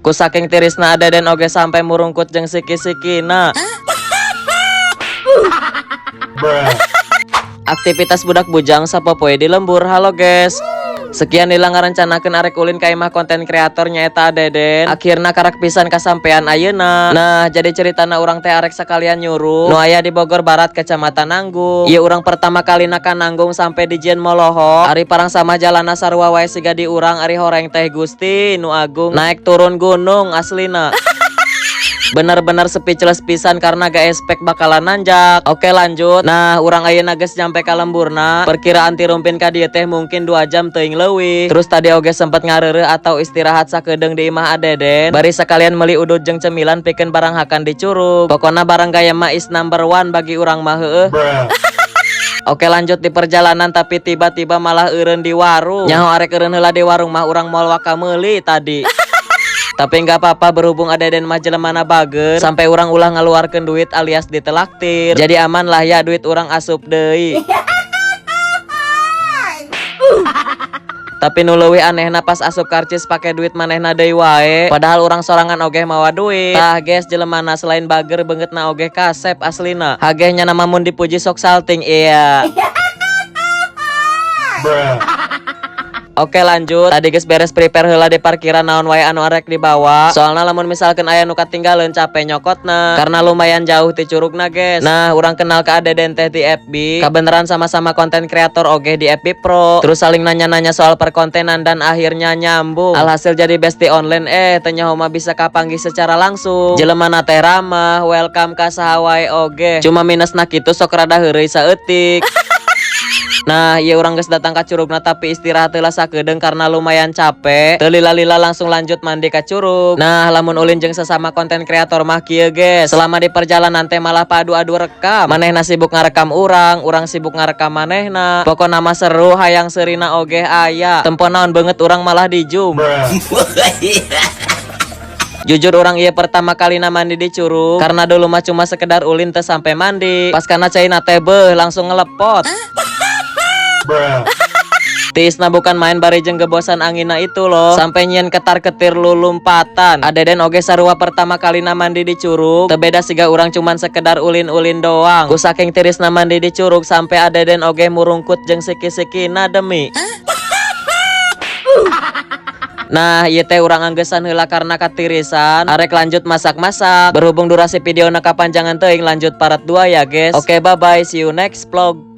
Ku saking tirisna, Deden oge sampai murungkut jeung siki-sikina. Bruh. Aktivitas budak bujang sapopoe di lembur. Halo guys. Sekian lila ngarencanakeun arek ulin ka imah konten kreator, nyaeta Deden. Akhirna karak pisan kasampean ayeuna. Nah, jadi ceritana urang teh arek sekalian nyurug nu aya di Bogor Barat, Kecamatan Nanggung. Ieu urang pertama kali ka Nanggung sampai dijieun molohok. Ari parang sama jalana sarua wae siga di urang, ari horeng teh Gusti nu agung, naik turun gunung aslina. Bener-bener speechless pisan karena gak expect bakalan nanjak. Oke, lanjut. Nah, urang ayeuna geus nyampe ka lemburna. Perkiraan ti Rumpin ka dieu teh mungkin 2 jam teuing leuwih. Terus tadi oge sempet ngareureuh atau istirahat sakedeung di imah Adeden. Bari sekalian meuli udud jeung cemilan pikeun barang hakan di curug. Pokona barang gaya mah is number one bagi urang mah, heueuh. Bruh. Oke, lanjut di perjalanan, tapi tiba-tiba malah eureun di warung. Nyaho arek eureun heula di warung mah urang moal waka meuli tadi. Tapi nggak apa-apa, berhubung ada Den mah jelemana bager sampai urang ulah ngaluarkeun duit alias ditelaktir. Jadi aman lah ya, duit urang asup deui. Tapi nu leuwih anehna pas asup karcis pake duit manehna deui wae. Padahal urang sorangan oge mawa duit. Tah guys, jelemana selain bager, beungeutna oge kasep aslina. Hageh nya nama mun dipuji sok salting, iya. Bruh. Oke, lanjut. Tadi geus beres prepare heula di parkiran naon wae anu arek dibawa. Soalna lamun misalkan aya nu katinggalan, capek nyokotna. Karena lumayan jauh ti curugna, guys. Nah, urang kenal ke Deden teh di FB. Kabeneran sama-sama konten kreator oge di FB Pro. Terus saling nanya-nanya soal perkontenan dan akhirnya nyambung. Alhasil jadi bestie online, teu nyaho mah bisa kapanggih secara langsung. Jelemana teh ramah, welcome ka saha wae oge. Cuma minusna kitu, sok rada heureuy saeutik. Nah, ieu urang geus datang ka curugna, tapi istirahat heula sakedeung karena lumayan capek. Teu lila-lila langsung lanjut mandi ka curug. Nah, lamun ulin jeung sesama konten kreator mah kieu, guys. Selama di perjalanan teh malah padu-adu rekam. Manehna sibuk ngarekam urang, urang sibuk ngarekam manehna. Pokona mah seru, hayang seurina oge aya. Tempo naon beungeut urang malah di zoom. Bruh. Jujur urang ieu pertama kali mandi di curug karena dulu mah cuma sekedar ulin, teu sampai mandi. Pas kana caina teh, beuh, langsung ngelepot. Bruh. Tiisna bukan main bari jeung gebosan anginna itu loh. Sampai nyieun ketar-ketir lulumpatan. Adeden oge sarua pertama kali mandi di curug. Teu beda siga urang, cuman sekedar ulin-ulin doang. Ku saking tirisna mandi di curug sampai Adeden oge murungkut jeung siki-sikina demi. Nah, ieu teh urang anggeusan heula karena katirisan. Arek lanjut masak-masak. Berhubung durasi video kapanjangan teuing, lanjut part 2 ya, guys. Oke, bye bye, see you next vlog.